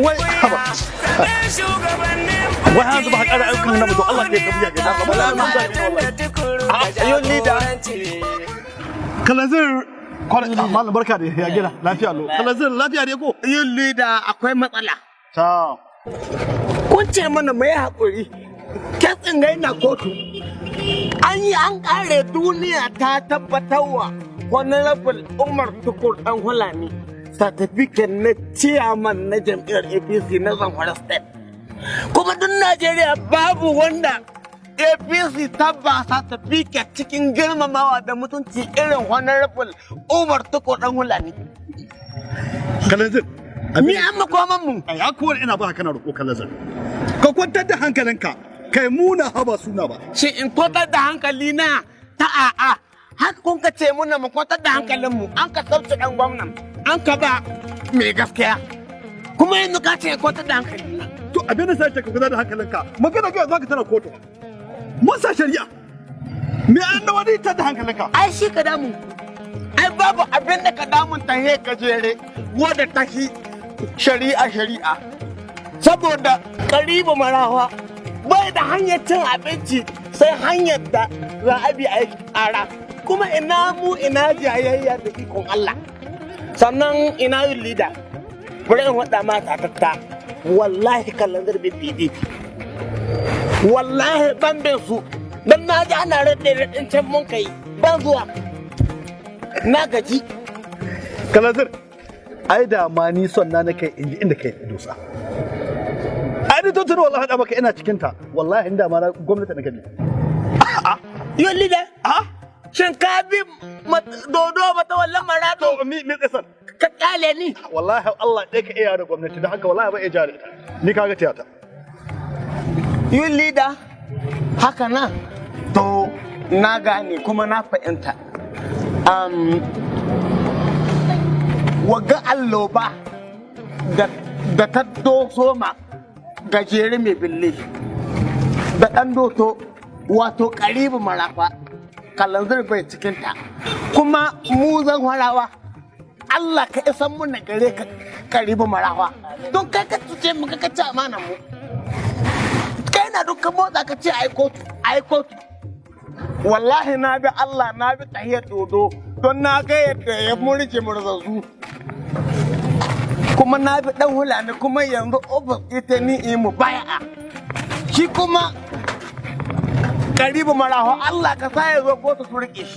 Wai haba. Wai yanzu ba ka ƙara ayyukan nan ba, Allah ke tafiya ga dan Ayo leader. Kalazir malam, barka da ya gida, lafiya lo. Kalazir, lafiya ne ko? Yin leader, akwai matsala. Ta. Kun ce mana mai haƙuri. Case ɗin gai na kotu. An yi an ƙare, duniya ta tabbatarwa Honorable Umar Tukur ɗan Hulani certificate na chairman na jam'iyyar APC na Zamfara State. Kuma duk Najeriya babu wanda APC ta ba certificate cikin girmamawa da mutunci irin Honorable Umar Tukur ɗan Hulani. Kalazir. Ni an makoman mu. Ai akwai ina ba kana roƙo, Kalazir. Ka kwantar da hankalinka. Kai muna haba suna ba. Shin in kwantar da hankali na ta a'a? Haka kun ka ce muna mu kwantar da hankalin mu, an ka sauce ɗan gwamnan, an ka ba mai gaskiya, kuma yanzu ka ce in kwantar da hankali na. To, abin da sai ka kwantar da hankalinka. Magana ga zaka tana kotu. Mun sa shari'a. Me an da wani tar da hankalinka? Ai shi ka damu, ai babu abin da ka damun ta he gajere wadda ta hi shari'a shari'a, saboda Karibu Marawa bai da hanyar cin abinci sai hanyar da za a bi a yi ƙara, kuma ina mu ina jayayya da ikon Allah. Sannan ina yin leader, bari in faɗa ma tatatta, wallahi kallandar bin PDP, wallahi ban bin su, don na ji ana raɗe raɗin can mun kai ban zuwa, na gaji. Kalazir. Ai da ma ni son na nake in ji inda kai dosa. Ai ni tuntuni wallahi da maka ina cikin ta. Wallahi inda ma na gwamnati na gani. Yin leader. A? Shin ka bi dodo ba ta wallan marato? To, mi mi tsasan. Ka kyale ni. Wallahi Allah ɗaya ka iya da gwamnati, don haka wallahi ba iya jare ita. Ni kaga tiyata. Yin leader, haka nan to na gane kuma na fahimta. Waga alloba da ta doso ma Gajere mai bille da ɗan doto, wato Karibu Marafa, kalanzir bai cikinta, kuma mu zan harawa. Allah ka isan mu na gare ka, Karibu Marafa, don kai ka cuce mu, ka ci amanan mu. Kai na dukkan motsa ka ce ai kotu, ai kotu. Wallahi na bi Allah, na bi tahiyar dodo, don na ga yadda ya murje murzazu, kuma na bi dan Hulani, kuma yanzu ofis ita ni yi mu baya shi, kuma Karibu Maraho, Allah ka sa ya zo kotu su rike shi.